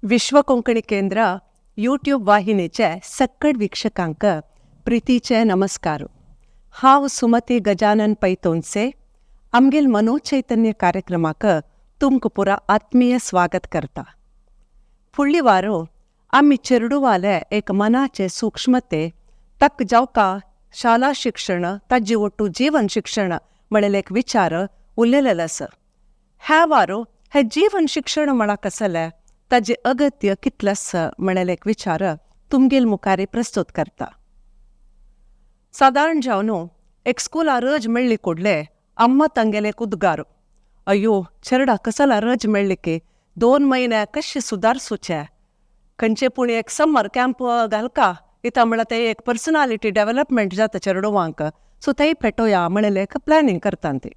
विश्व कोंकणी केंद्र यूट्यूब वाहिनीचे सक्कड वीक्षकांक प्रितीचे नमस्कार. हांव सुमती गजानन पैतोनसे आमगेल मनोचैतन्य कार्यक्रमाक तुमकां पुरा आत्मीय स्वागत करता. फुडली वारो आमी चेरडुवाले एक मनाचे सूक्ष्मते तक जावका शाला शिक्षण ताजी ಒಟ್ಟು जीवन शिक्षण म्हणलेले एक विचार उलयलेलो आसा. ह्या वारो हे जीवन शिक्षण म्हणा कसलें ताजें अगत्य कितलें आसा म्हणलेले एक विचार तुमगेल मुखार प्रस्तुत करता. सादारण जावन एक स्कुला रज मेळ्ळी कोडले अम्मा तांगेले एक उद्गार, अय्यो चेरडा कसला रज मेळ्ळी की 2 म्हयने कशें सुदारसूचे, खंयचे पूण एक समर कॅम्प घालका इता म्हळ्यार ते एक पर्सनालिटी डेवलपमेंट जाता चेरडुवांक, सो थंय पेटोया म्हणलें एक प्लॅनिंग करता ती.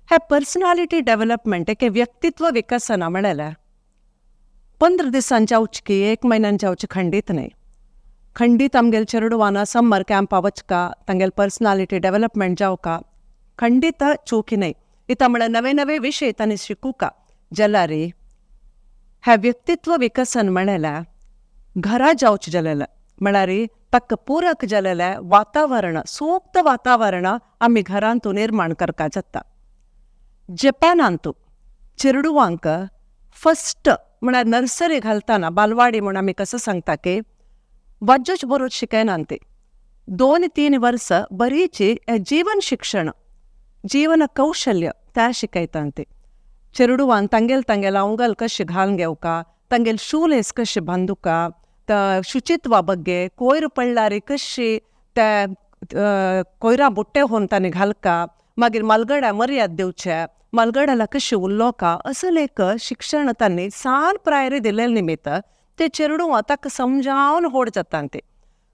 हे पर्सनालिटी डेवलपमेंट एक व्यक्तित्व विकसना म्हणलें 15 दिसांनी जावची की 1 म्हयन्यान जावची खंडीत न्हय. खंडीत आमगेल चेरडुवाना समर कॅम्पा वचका तांगेल पर्सनालिटी डेवलपमेंट जावका खंडीत चुकी न्हय. इता म्हळ्यार नवे नवे विशय तांणी शिकूका जाल्यार हे व्यक्तित्व विकसन म्हणलें घरा जावचें जालेलें म्हळ्यार ताका पूरक जालेलें वातावरण, सूक्त वातावरण आमी घरांतू निर्माण करपाक जाता. जपानांतू चेरडुवांक फस्ट म्हळ्यार नर्सरी घालतना बालवाडी म्हूण आमी कसो सांगता की वाज्योच बरोच शिकयनात ती 2-3 वर्सां बरीची जीवन शिक्षण, जीवन कौशल्य त्या शिकयतात ती. चेरडुवान तांगेल तांगेल अंगल कशें घालून घेवका, तांगेल शूलेस कशें बांदुका, शुचित्वा ಬಗ್ಗೆ कोयर पडल्यार कशी ते कोयरा बुट्टे होवन तांणी घालका, मागीर मालगड्या मर्याद दिवचे, मालगड्याला कशी उलोवका, असलें एक शिक्षण तांणी सान प्रायरी दिल्ले निमित्त ते चेरडुवां ताका समजावन व्हड जाता ते.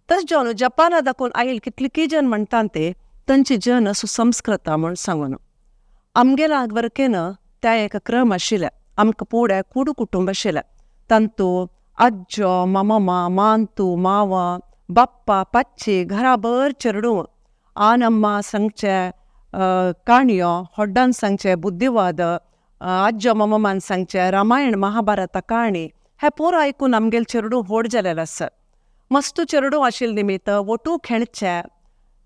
तशें जावन जपाना दाखोवन आयल कितले जन म्हणटा ते तांची जन सुसंस्कृता म्हूण सांगून आमगेल्या वरकेन त्या एक क्रम आशिल्लें. आमकां पुडें कुडू कुटुंब आशिल्लें, तांतू आज्जो, मामा, मांतू, मावा, बाप्पा, पाच्ची, घराभर चेरडूं, आनम्मा सांगचे काणयो, होड्डान सांगचे बुद्धिवाद, आज्जो मामान सांगचे रामायण महाभारता काणी, हे पोर आयकून आमगेल चेरडूं व्हड जालेलें आसा. मस्तू चेरडूं आशिल्लें निमित्त वटू खेळचें,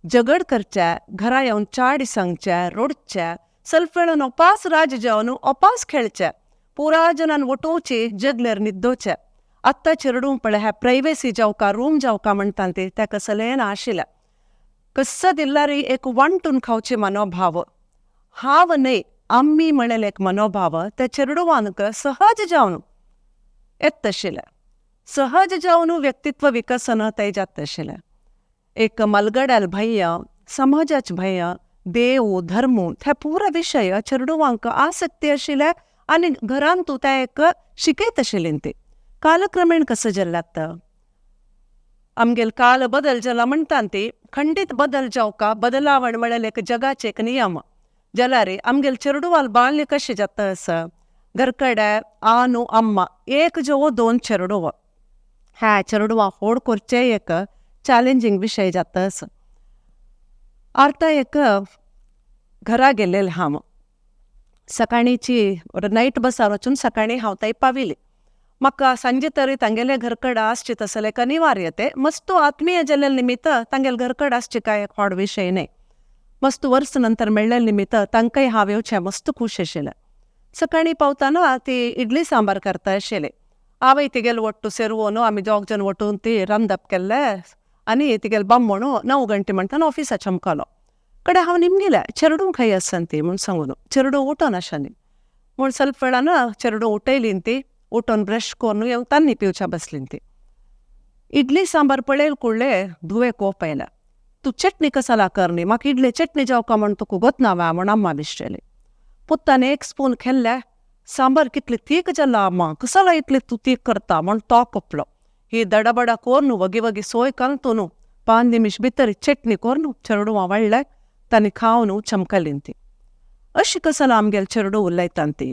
झगड करचें, घरा येवन चाडी सांगचें, रोडचें, सल्प वेळान ओपास राज जावन ओपास खेळचें, पुरा जनान वटोवची जगलेर न्हिदोवचें. आत्तां चेरडूं पळय हें प्रायवेसी जावका, रूम जावका म्हणटा ती तें कसलें नाशिल्लें. कस्स दिल्यार एक वांटून खावचे मनोभाव, हांव न्हय आमी म्हणलें एक मनोभाव त्या चेरडुवांक सहज जावन येता आशिल्लें. सहज जावन व्यक्तित्व विकसन तें जाता आशिल्लें. एक मलगड्याल भंय, समाजाचें भंय, देव, धर्म हे पुरा विशय चेरडुवांक आसक्ती आशिल्लें आनी घरांतू तें एक शिकयत आशिल्लीं ती. कालक्रमेण कसो जालें आतां आमगेल काल बदल जाला म्हणटा ती खंडीत बदल जावका, बदलावण म्हणल्यार एक जगाचे एक नियम जाल्यार आमगेल चेरडुवाल बाल्य कशें जाता आसा, घरकडे आनु अम्मा एक जो 2 चेरडुवा, ह्या चेरडुवा व्हड करचें एक चॅलेंजींग विशय जाता आसा. आतां एक घरा गेल्लें हांव सकाळींची नायट बसार वचून सकाळीं हांव थंय पाविल्लें. म्हाका सांजे तरी तांगेले घरकड आसचें तसलें एक अनिवार्य तें मस्तू आत्मीय जाल्ले निमित्त तांगेले घरकड आसचें कांय एक व्हड विशय न्हय. मस्त वर्स नंतर मेळ्ळे निमित्त तांकांय हांव येवचें मस्त खूश आशिल्लें. सकाळीं पावतना ती इडली सांबार करता आशिल्ली. हांवें तिगेले वट्टू सेरवून आमी दोग जण वटून ती रांदप केल्लें आनी तिगेले बामण 9 गंटे म्हणटाना ऑफिसा चमकलो. कडे हांव निमगेलें चेरडूं खंय आसा ती म्हूण सांगून चेरडूं उठोन आशिल्ली म्हूण सल्प वेळान चेरडूं उठयली ती, उठोन ब्रश करून येवन तान्नी पिवच्या बसली ती. इडली सांबार पळयल कुडले धुवे कोप आयला, तूं चटणी कसाला करनी, म्हाका इडली चटणी जावका म्हूण तुका गोतना वा म्हूण अम्मा बिश्टेली. पुत्तान 1 स्पून खेल्ले सांबार कितली तीख जाला अम्मा, कसाला इतली तूं तीख करता म्हूण तो कोपलो. ही दडाबडा कोरून वगी वगी सोय घालतो न्हू 5 निमिश भितर चटणी कोरून चेरडुवां वाडले तांणी खावन चमकली ती. अशी कसाला आमगेल चेरडूं उलयता ती.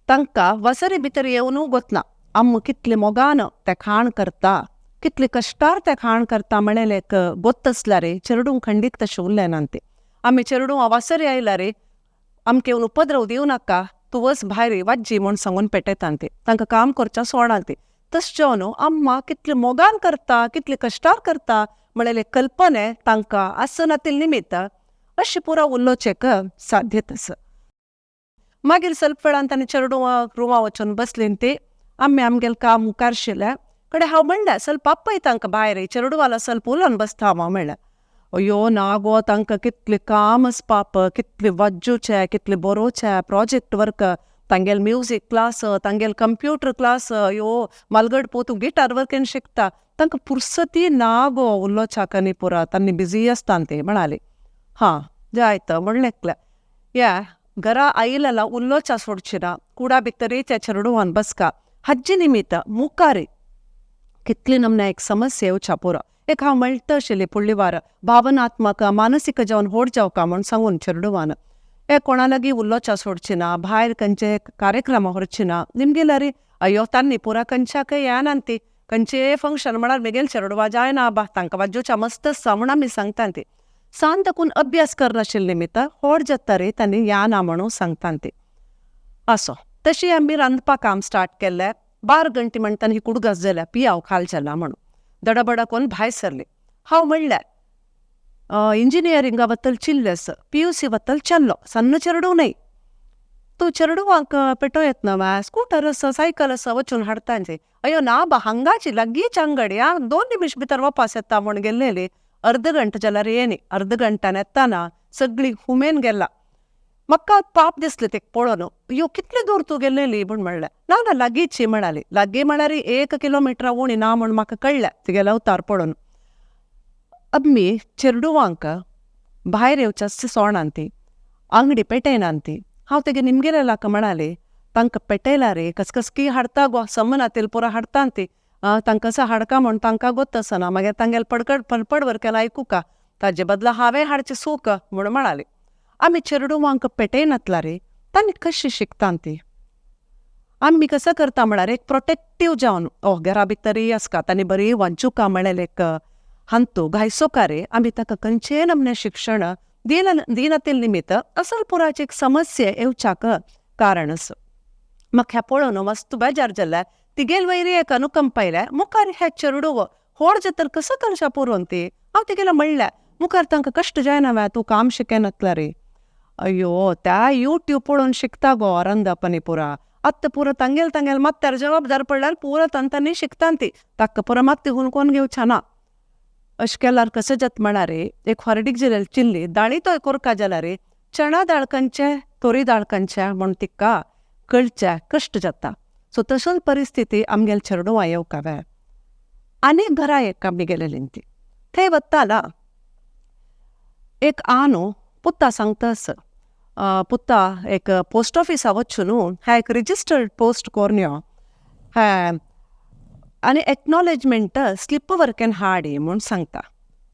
तांकां वसरी भितर येवनू गोतना आम कितले मोगान तें खाण करता, कितले कश्टार तें खाण करता म्हणलें एक गोत आसल्यार चेरडूं खंडीत तशें उरलें ना तें. आमी चेरडूं वासरी आयल्यार आमकां येवन उपद्रव दिवं नाका, तूं वच भायर वाज्जी म्हूण सांगून पेटयता ती तांकां काम करच्या सोडना ती. तशें जावन अम्मा कितले मोगान करता कितले कश्टार करता म्हणलेले कल्पने तांकां आसनातील निमित्त अशें पुरो उलोवचेक साध्यत आसा. मागीर सल्प वेळान तांणी चेडवां रुमा वचून बसलीं ती आमी आमगेलें काम मुखार शिलें कडे हांव म्हणलें सल्प आपय तांकां भायर चेडवाला सल्प उलोवन बसता हांव म्हणलें. अयो ना गो तांकां कितलें काम आसा पाप कितलें वाज्जुचें कितलें बरोवचें प्रोजेक्ट वर्क तांगेले म्युजीक क्लास तांगेले कंप्युटर क्लास अयो मालगड पोतू गिटार वर्केन शिकता तांकां पुरसती ना गो उलोवच्याक न्ही पुरो तांणी बिजी आसता ती म्हणाली. हां जायत म्हणलें एकलें या घरा आयिल्ल्या उलोवच्या सोडची ना कुडा भितरय त्या चेडवान बसका हाजे निमित्त मुखार कितली नमने एक समस्या येवच्या पुरो. एक हांव म्हणटा आशिल्ली फुडली वार भावनात्मक मानसीक जावन होड जावका म्हूण सांगून चेडवान एक कोणा लागीं उलोवच्या सोडची ना भायर खंयचे कार्यक्रम व्हरची ना निमगेल्यार अयो तांणी पुरा खंयच्याकय येना ती खंयचेय फंक्शन म्हळ्यार मेगेल चेडवा जायना बा तांकां वाजोवच्या मस्त आसा म्हूण आमी सांगता ती. सान ताकून अभ्यास करनाशिल्ले निमित्त होड जाता रे तांणी येना म्हणून सांगता ती. असो तशी आमी रांदपाक काम स्टार्ट केल्लें. 12 घंटे म्हणटाना ही कुडगास जाल्या पियाव खाल जाला म्हणून दडबडा कोन्न भायर सरली. हांव म्हणल्यार इंजिनियरिंगा वतल चिल्ले आसा PUC वतल चल्लो सन्न चेडूं न्हय तूं चेडवांक पेटो येतना वा स्कूटर आसा सायकल आसा वचून हाडटा अयो ना बा हांगाची लागींच अंगडी आं 2 निमिश भितर वापस येता म्हूण गेल्लेली. अर्द घंटा जाल्यार येनी अर्द घंटान येताना सगळी हुमेन गेला. म्हाका पाप दिसलें तेका पळोवन अयो कितले दूर तूं गेल्लेली म्हूण म्हणलें. ना ना लागींची म्हणाली. लागीं म्हळ्यार 1 किलोमिटरा उणी ना म्हूण म्हाका कळ्ळें तिगेलो अवतार पळोवन. आमी चेडवांक भायर येवच्या सोणान ती आंगडी पेटयनान ती. हांव तेगे निमगेले लाका म्हणाले तांकां पेटयला रे कसकसकी हाडता गो समनातील पुरो हाडटा ती तांकां कसो हाडका म्हूण तांकां गोत आसना मागीर तांगेले पडकड पडपड वर आयकुका ताजे बदला हांवें हाडचें सूक म्हूण म्हणाली. आमी चेडवांक पेटयनातला रे तांणी कशी शिकता ती. आमी कसो करता म्हळ्यार एक प्रोटेक्टीव जावन ओ घरा भितरय आसका तांणी बरी वाचुका म्हणलें एक हांतू घायसोका रे आमी ताका खंयचेय नमने शिक्षण दिनातील निमित्त असल पुराची एक समस्या येवच्याक कारण आसा. म्हाका हें पळोवन मस्त बेजार जाल्यार तिगेल वयरी एक अनुकंप आयल्या मुखार हे चेडूं होड जातर कसो करच्या पुरोवन ती. हांव तिगेलें म्हणलें मुखार तांकां कश्ट जायना वा तूं काम शिकयनातला रे. अय्यो त्या यूट्यूब पळोवन शिकता गो रांदप न्ही पुरा आतां पुरो तांगेल तांगेल मात्यार जबाबदार पडल्यार पुरो तांतांनी शिकता ती ताका पुरो मात्ती हुनकोन घेवच्या ना. अशें केल्यार कशें जाता म्हळ्यार एक हॉर्डीक जाल्यार चिल्ली दाळी तो कोरका जाल्यार चणा दाळ खंयचे तोरी दाळ खंयचे म्हूण तिका कळचे कश्ट जाता. सो तसोच परिस्थिती आमगेले चेडवां येवका वे. आनी घरा एक आमी गेलेलीं ती थंय वताला एक आनो पुता सांगता आसा पुता एक पोस्ट ऑफिसा वचून न्हू हें एक रिजिस्टर्ड पोस्ट कोरून यो हें आनी एक्नॉलेजमेंट स्लिप वर्केन हाडी म्हूण सांगता.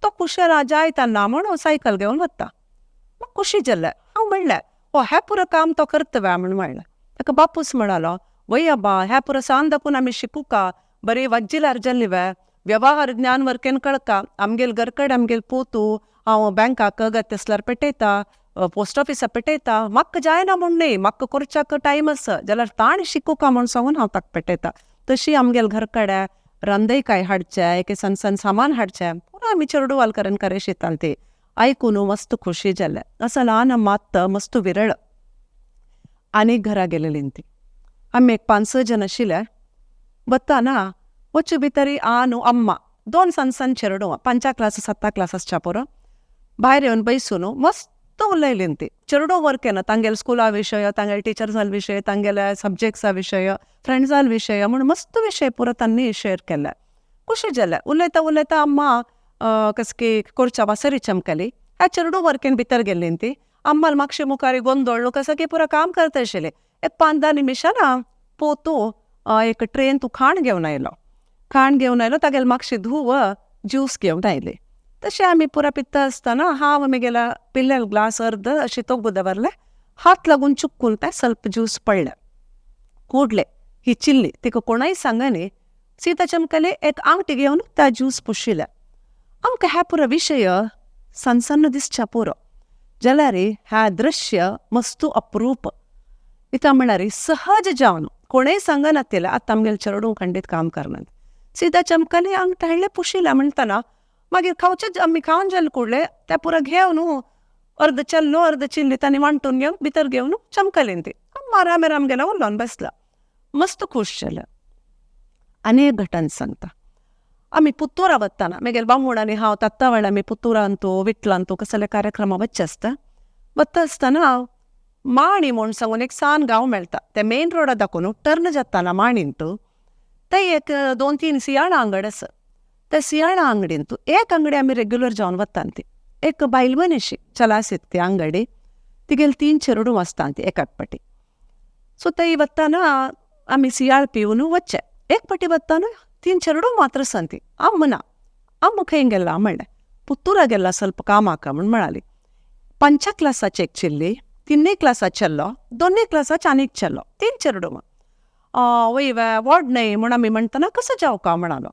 तो खुशेल जायता ना म्हूण सायकल घेवन वता. म्हाका खुशी जालें. हांव म्हणलें ओ हें पुरो काम तो करता वे म्हूण म्हणलें. ताका बापूस म्हणालो वय आबा हें पुरो सान दाखून आमी शिकुका बरी वज्जिलार जाल्ली वे व्यवहार ज्ञान वर्केन कळका आमगेल घरकडेन आमगेल पोतू हांव बँकाक गत आसल्यार पेटयता पोस्ट ऑफिसा पेटयता म्हाका जायना म्हूण न्हय म्हाका करच्याक टायम आसा जाल्यार ताणें शिकुका म्हूण सांगून हांव ताका पेटयता. तशी आमगेल घरकडेन रांदय काय हाडचें एक सण सण सामान हाडचें पुरो आमी चेडवाल करून करे शिताल ती आयकून मस्त खुशी जालें. असो ल्हान मात मस्त विरळ. आनी घरा गेलेलीं ती आमी एक 5-6 जण आशिल्ले वताना वचू भितर आनु अम्मा 2 सण सण चेडवां 5 क्लास 7 क्लास आसच्या पुरो भायर येवन बैसून मस्त उलयलीं ती. चेडूं वर्क केना तांगेले स्कुला विशय तांगेले टिचर्सां विशय तांगेले सब्जेक्ट्सा विशय फ्रेंड्सां विशय म्हूण मस्त विशय पुरो तांणी शेअर केले. खुशी जालें. उलयता उलयता अम्मा कसकी कोरच्या वासरी चमकली ह्या चेडूं वर्केन भितर गेल्ली ती. अम्माल मागशे मुखार गोंदळ्ळो कसो की पुरो काम करता आशिल्लें. एक 5-10 निमिशां पोतू एक ट्रेन तूं खाण घेवन आयलो. खाण घेवन आयलो तागेले मागशी धूव ज्यूस घेवन आयली. तशें आमी पुरा पिता आसतना हांव म्हगेल्या पिल्लेल ग्लास अर्द अशें तोगू दवरलें हात लागून चुकून तें सल्प ज्यूस पडलें. कोडलें ही चिल्ली तिका कोणाय सांगनी सीता चमकले एक आंगठी घेवन त्या ज्यूस पुशिल्लें. आमकां ह्या पुरो विशय सनसन्न दिसच्या पुरो जाल्यार ह्या दृश्य मस्तू अप्रूप. इता म्हळ्यार सहज जावन कोणेय सांगनातिल्लें आतां आमगेले चेडूं खंडीत काम करनात सीधा चमकली आंग हाडलें पुशिलें म्हणटना मागीर खावचें आमी खावन जालें कुडलें तें पुरो घेवन अर्द चेल्लो अर्द चिल्ली तांणी वांटून घेवन भितर घेवन चमकलीन ती आराम आराम गेला उलोवन बसला मस्त खूश जालें. आनी एक घटन सांगता. आमी पुत्तुरा वतना मागीर बामूण आनी हांव तात्ता वेळार आमी पुत्तुरांतू विटलांतू कसले कार्यक्रमा वच्चे आसता. वता आसतना माणी म्हूण सांगून एक सान गांव मेळटा. ते मेन रोडा दाखोवन टर्न जाताना माणींतू थंय एक दोन तीन सियाळां आंगड आसा. त्या सियाळां आंगडींतू एक आंगडी आमी रेग्युलर जावन वता ती एक बायल मनीशी चलासीत ती आंगडी तिगेली तीन चेडूं आसता ती एकाक पाटी. सो थंय वतना आमी सियाळ पिवन वच्चे. एक पाटी वतना तीन चेडूं मात्र आसा ती अम्म ना. अम्म खंय गेला म्हणलें पुत्तुरा गेला ಸ್ವಲ್ಪ कामाक म्हूण म्हणाली. पंचा क्लासाचे एक चिल्ली तिन्ही क्लासात चेल्लो दोन्ही क्लासाचे आनीक चेल्लो तीन चेडूं. वय वॉड न्हय म्हूण आमी म्हणटना कसो जावका म्हणालो.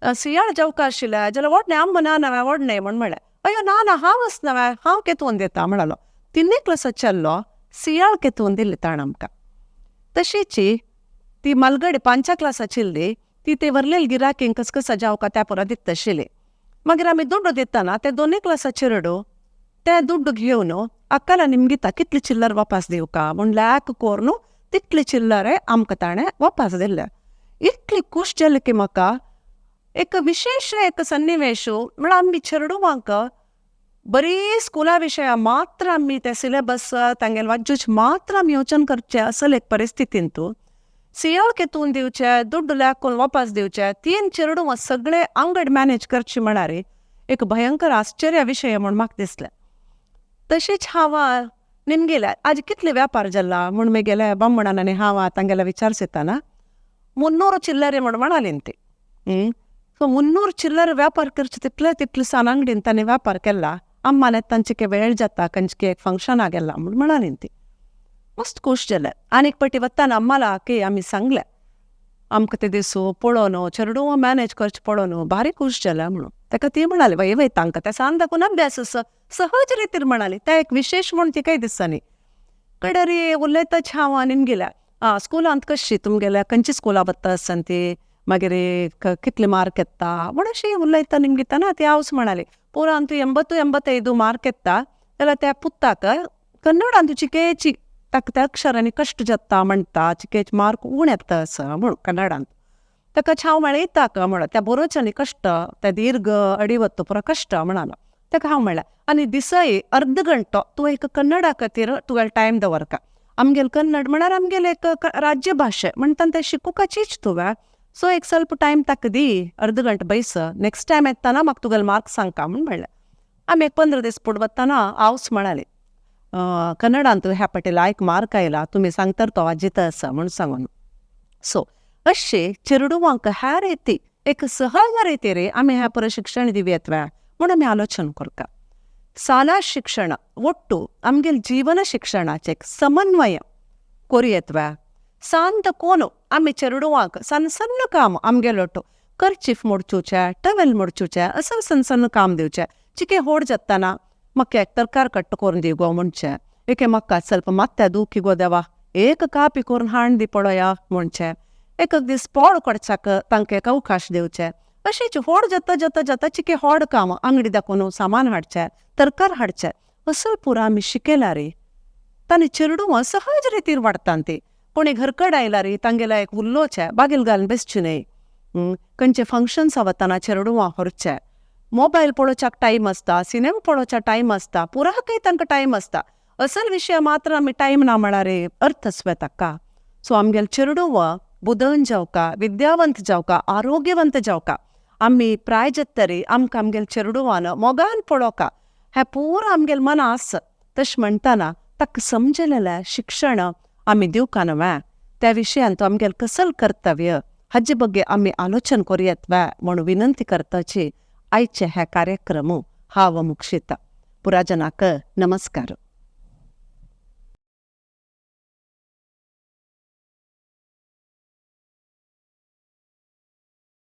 सियाळ जावका आशिल्लें जाल्यार वॉड न्हय अम्म ना नव्या वॉड न्हय म्हूण म्हणलें. अय्यो ना ना हांव आस नव्या हांव केतून दिता म्हणालो. तिन्ही क्लासात चेल्लो सियाळ केतून दिल्ली ताणें आमकां. तशीच ती मालगडी पांचा क्लासाचिल्ली ती ते व्हरलेली गिराकींक कस कसा जावका त्या पुरा दिता आशिल्ली. मागीर आमी दुड्डू दितना ते दोनूय क्लासाचे चेडूं ते दुड्डू घेवन अक्काला निमगिता कितले चिल्लर वापस दिवका म्हूण लॅक कोरून तितले चिल्लर आमकां ताणें वापस दिल्ले. इतली खूश जाली की म्हाका एक विशेश एक सन्निवेश म्हळ्यार आमी चेडवांक बरी स्कुला विशया मात्र आमी ते सिलेबस तांगेले वाचूच मात्र आमी योजन करचें असल एक परिस्थितींतू सियाळ केतून दिवचे दुड्डू लॅक करून वापस दिवचे तीन चेडूं सगळे आंगड मॅनेज करची म्हळ्यार एक भयंकर आश्चर्य विशय म्हूण म्हाका दिसलें. तशेंच हांव निमगेले आज कितले व्यापार जाला म्हूण मागीले बामणान आनी हांव तांगेले विचारसताना 300 चिल्लरे म्हूण म्हणाली ती. सो 300 चिल्लर व्यापार करचे तितले तितले सान अंगडीन तांणी व्यापार केला अम्मान तांचे वेळ जाता खंयचे एक फंक्शनाक गेला म्हूण म्हणाली ती. मस्त खूश जालें. आनीक पटी वतना अम्माला की आमी सांगलें आमकां ते दिसू पळोवन चेडूं मॅनेज करचें पळोवन भारी खूश जालें म्हणून. ताका ती म्हणाली वय वय तांकां त्या सान दाखोवन अभ्यास सहज रितीर म्हणाली त्या एक विशेश म्हूण तिकाय दिसनी. कडरी उलयताच हांव आनी निमगेल्या आं स्कुलांत कशी तुमगेल्या खंयच्या स्कुला वता आसतना ती मागीर कितले मार्क येता म्हूण अशी उलयता निमगितना ती हांवच म्हणाली पोरांतू 80 85 मार्क येता जाल्यार त्या पुताक कन्नडांत चिकेची ताका त्या अक्षरांनी कश्ट जाता म्हणटा चिकेच मार्क उणे येता आसा म्हूण कन्नडांत. ताका हांव म्हळें येता म्हण त्या बरोवच्यानी कश्ट त्या दीर्घ अडिवत्तो पुरो कश्ट म्हणालो. ताका हांव म्हणलें आनी दिसय अर्द घंटो तूं एक कन्नडा खातीर तुगेलो टायम दवरका. आमगेले कन्नड म्हळ्यार आमगेले एक राज्यभाशा म्हणटा तें शिकुपाचीच तुवें. सो एक ಸ್ವಲ್ಪ टायम ताका दी अर्द घंटो बैस नेक्स्ट टायम येतना म्हाका तुगेले मार्क सांगका म्हूण म्हणलें. आमी एक 15 दीस फुडें वतना हांवच म्हणाली कन्नडांत ह्या पाटी लायक मार्क आयला तुमी सांगतर तो वाजिता आसा म्हूण सांगून. सो अशें चेडवांक ह्या रिती एक सहज रितीर आमी ह्या प्रशिक्षण दिवयेत म्हूण आमी आलोचन करता. शाळा शिक्षण ಒಟ್ಟು आमगेले जीवन शिक्षणाचें एक समन्वय करुयेत. शांत कोन आमी चेडवांक सन्न सन्न काम आमगेलो कर्चीफ मोडचुचें टवेल मोडचुचें असं सन्न सन्न काम दिवचें. चिके होड जातना म्हाका एक तरकार कट्ट करून दी गो म्हणचें. एके म्हाका ಸ್ವಲ್ಪ मात्या दुखी गो देवा एक कापी करून हाण दी पळया म्हणचें. एक दीस पोळ करच्याक तांकां एक अवकाश दिवचें. अशेंच होड जाता जाता जाता चिके होड काम आंगडी दाखोवन सामान हाडचें तरकार हाडचें असल पुरा आमी शिकयला रे तांणी चेडूं सहज रितीर वाडटा ती. कोणी घरकड आयला रे तांगेल्या एक उलोवचें बागेल घालून बसचें न्हय. खंयचे फंक्शन्स वतना चेडवां व्हरचें. मोबायल पळोवच्याक टायम आसता सिनेमा पळोवच्याक टायम आसता पुरा काही तांकां टायम आसता. असल विशय मात्र आमी टायम ना म्हळ्यार अर्थ ताका. सो आमगेले चेडवां बुदवंत जावका विद्यावंत जावका आरोग्यवंत जावका आमी प्राय जातरी आमकां आमगेले चेडवान मोगान पळोवका हें पुरो आमगेले मना आस. तशें म्हणटना ताका समजलेलें शिक्षण आमी दिवका न्हय त्या विशयांत आमगेलें कसल कर्तव्य हाजे ಬಗ್ಗೆ आमी आलोचन करुयेत म्हूण विनंती करताची आयचे हे कार्यक्रम हांव मुक्षिता. पुराजनाक नमस्कार.